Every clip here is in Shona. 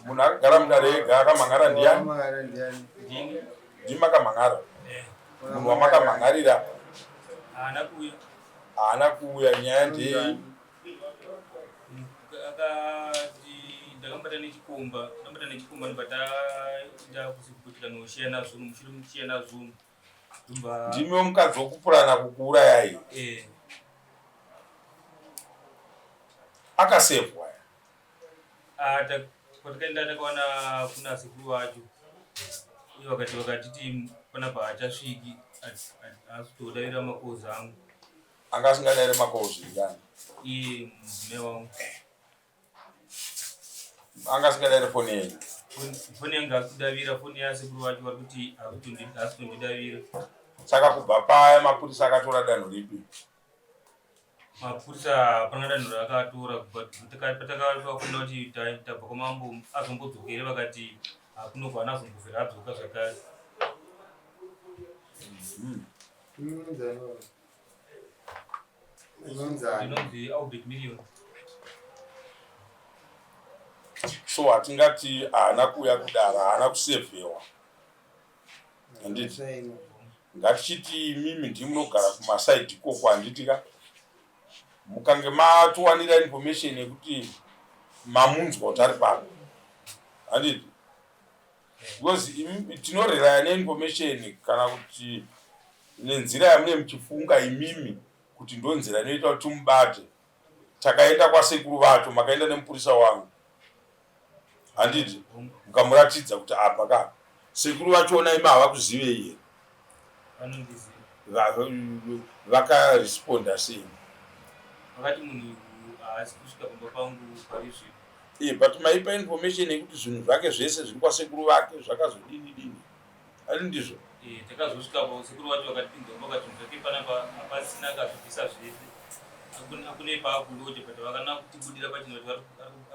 Munhu akagara mudare ega akamhan'ara ndiyani? Ndini. Ndimi makamhan'ara? Eh. Munhu wamakamhan'arira haana kuuya. Haana kuuya. Nyaya ndei? Akati ndakambata nechikomba, ndakambata nechikomba ndobva taenda kusikuputika noshiyana zvinhu, mushure muchiyana zvinhu. Ndimi wemukadzi wekupurana kukuurayai? Eh. Akasevhwa? Ah, patakaenda takawana kuna sekuru vacho uye vakati vakatiti panapa haachasviki, haasi kutodavira makozi angu. Anga asingadaire makozi ndani? Iye mudzimai wangu. Anga asingadaire foni yenyu? Foni yangu haasi kudavira, foni yasekuru vacho vari kuti haasi kutondidavira. Saka kubva paya mapurisa akatora danho ripi? Mapurisa hapana danho raakatora patakavafonera kuti tabva kwamambo azombodzokere, vakati hakunobva haana azombovhera adzoka zvakare. Ndinonzi Albert Million. So hatingati haana kuuya kudara, haana kusevhewa, handiti? Ngatichiti imimi ndimi munogara kumasaidhi ikoko, handiti ka? Mukange matowanira information yekuti mamunzwa kuti ari pano, handiti? Because tinorelaya neinformation kana kuti nenzira yamune muchifunga imimi kuti ndonzira inoita kuti timubate. Takaenda kwasekuru vacho, makaenda nemupurisa wangu, handiti? Mukamuratidza kuti apa ka sekuru vachiona imi havakuzivei here? Vakaresponda sei? Vakati munhu haasi kusvika pamba pangu pari zvino. Eh, but maipa information yekuti zvinhu zvake zvese zviri kwasekuru vake zvakazodini dini, ari ndizvo? Eh, takazosvikapo sekuru vacho vakatipinza mumba vakati zvinhu zvake panapa hapasina, akazvibvisa zvese, akune paakuloja, but vakana kutibudira pachena kuti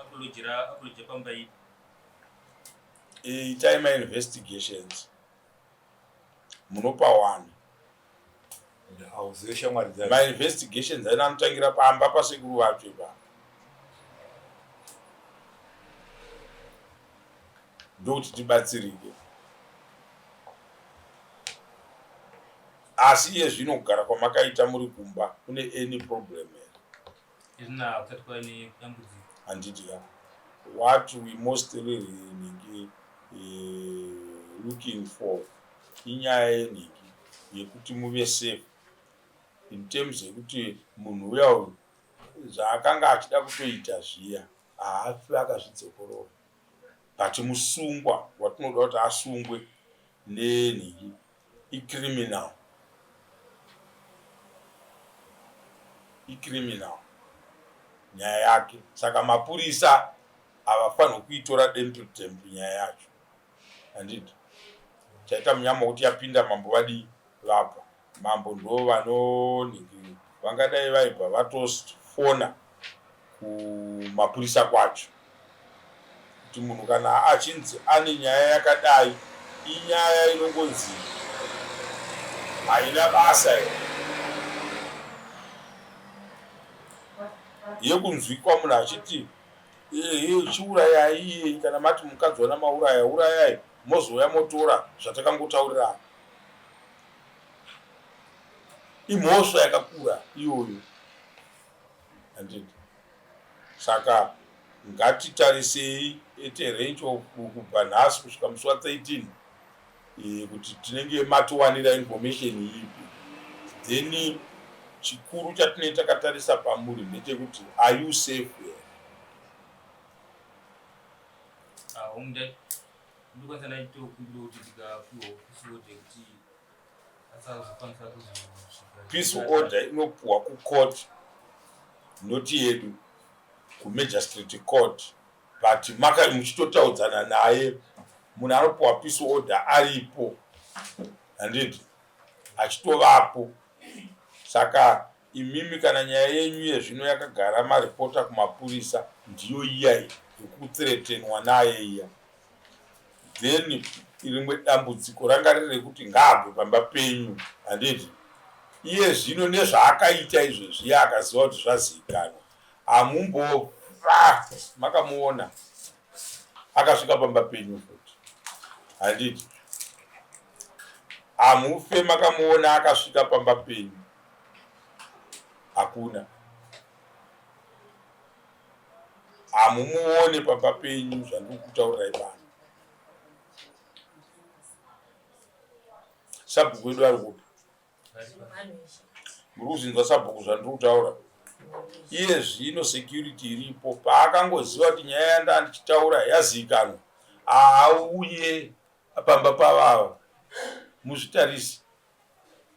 akulojera akuloja pamba ipi. Eh, itai mainvestigations munopawana. Hauzive shamwari dzake. Mainvestigations aina anotangira pamba pasekuru vacho ipapo, ndokuti tibatsirike. Asi iye zvino kugara kwamakaita muri kumba kune any problem here? Izvina hakusati kwaine dambudziko. Handiti ka? What we most really nhingi looking for inyaya yenhingi yekuti muve safe in terms yekuti munhu uya uyu zvaakanga achida kutoita zviya haafi akazvidzokorora, but musungwa watinoda kuti asungwe nenhingi icriminal, icriminal nyaya yake, saka mapurisa havafanirwi kuitora dempu dempu nyaya yacho, handiti? Chaita munyama wekuti yapinda mambo vadii vabva mambo ndo vanonhingi vangadai vaibva vatofona kumapurisa kwacho kuti munhu kana achinzi ane nyaya yakadai inyaya inongonzi haina basa here yekunzwikwa munhu achiti ehe chiurayai iyei, kana mati mukadzi wana mauraya urayai mozouya motora zvatakangotaurirana. Imhosva yakakura iyoyo, handiti? Saka ngatitarisei at a range of kubva nhasi kusvika musi wa 13 kuti tinenge matowanira information ipi. Then chikuru chatinenge takatarisa pamuri ndechekuti are you safe here? Ndokwanisa ndaitokumbira kuti tikapiwa peace order yekuti asazokwanisa kuzosvika. Peace order inopuhwa kucourt, noti yedu kumagistrate court, but maka muchitotaudzana naye munhu anopuhwa peace order aripo, handiti? Achitovapo. Saka imimi kana nyaya yenyu yezvino yakagara maripota kumapurisa ndiyo iya yekuthreatenwa naye iya, then rimwe dambudziko ranga riri rekuti ngaabve pamba penyu, handiti? Iye zvino nezvaakaita izvezviya akaziva kuti zvazivikanwa, hamumbofa makamuona. Akasvika pamba penyu futi. Handiti? Hamufe makamuona akasvika pamba penyu. Hakuna. Hamumuone pamba penyu zvandiri kutaurirai pano. Sabhuku wedu ari kupi? Muri kuzvinzwa sabhuku zvandiri kutaura? Iye zvino security iripo, paakangoziva kuti nyaya yanda ndichitaura yazivikanwa, haauye pamba pavava muzvitarisi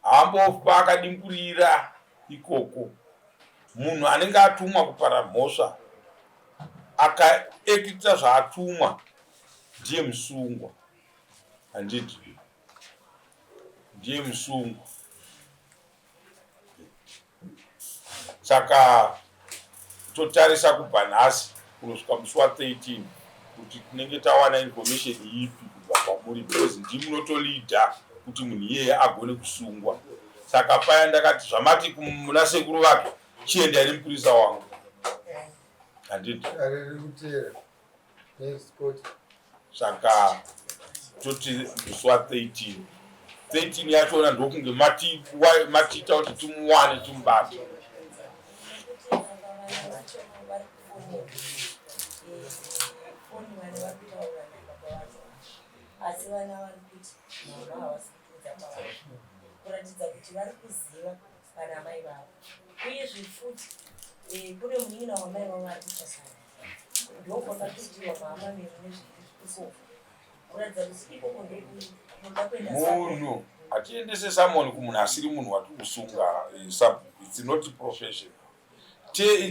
haambofa akadimburira ikoko. Munhu anenge atumwa kupara mhosva akaekita zvaatumwa ndiye musungwa, handiti? Ndiye musungwa. Saka totarisa kubva nhasi kunosvika musi wa 13 kuti tinenge tawana information ipi kubva kwamuri because ndimi munotoleader kuti munhu iyeye agone kusungwa. Saka paya ndakati zvamati muna sekuru vake chiendai nemupurisa wangu. Handiti? Saka toti musi wa 13 13 yachona ndokunge matiita kuti timuwane timubate. Asi vana vari kuti mama havasi kutiudza kwavari kuratidza kuti vari kuziva pana amai vavo uyezve futi eh, kune munin'ina wamai vavo ari kuchasana ndokwakatoitirwa mahama meru nezvikoko kuratidza kuti ikoko ndokunoda kuenda Munhu hatiendese samoni kumunhu asiri munhu watiri kusunga eh, sabhuku its not professional.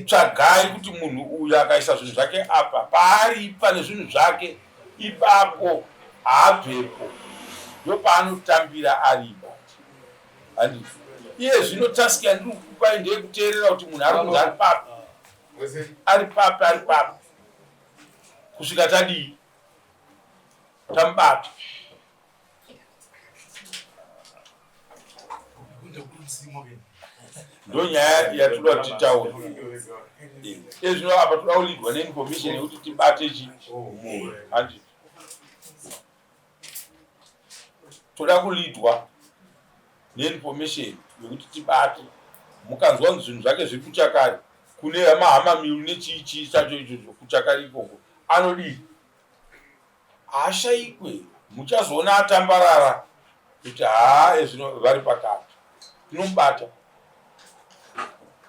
Tsvagai kuti munhu uyu akaisa zvinhu zvake apa paari pane zvinhu zvake ipapo haabvepo ndopaanotambira ari ipapo. Handiti iye zvino task yandiri kukupai ndeyekuteerera kuti munhu ari kunzi ari papi ari papi ari papi kusvika tadii tamubata. Ndonyaya yatoda kuti titaure ezvino apa toda kulidwa neinformation yekuti tibate chi munhu handiti toda kulidwa neinformation yekuti tibate mukanzwa kunzi zvinhu zvake zviri kuchakari kune mahama miru nechii chii chacho ichocho kuchakari ikoko anodii haashaikwe muchazoona atambarara kuti haa ezvino vari pakati tinomubata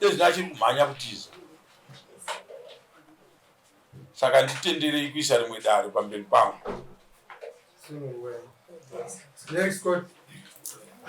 ezvino achiri kumhanya kutiza saka nditenderei kuisa rimwe dare pamberi pangu. Next court.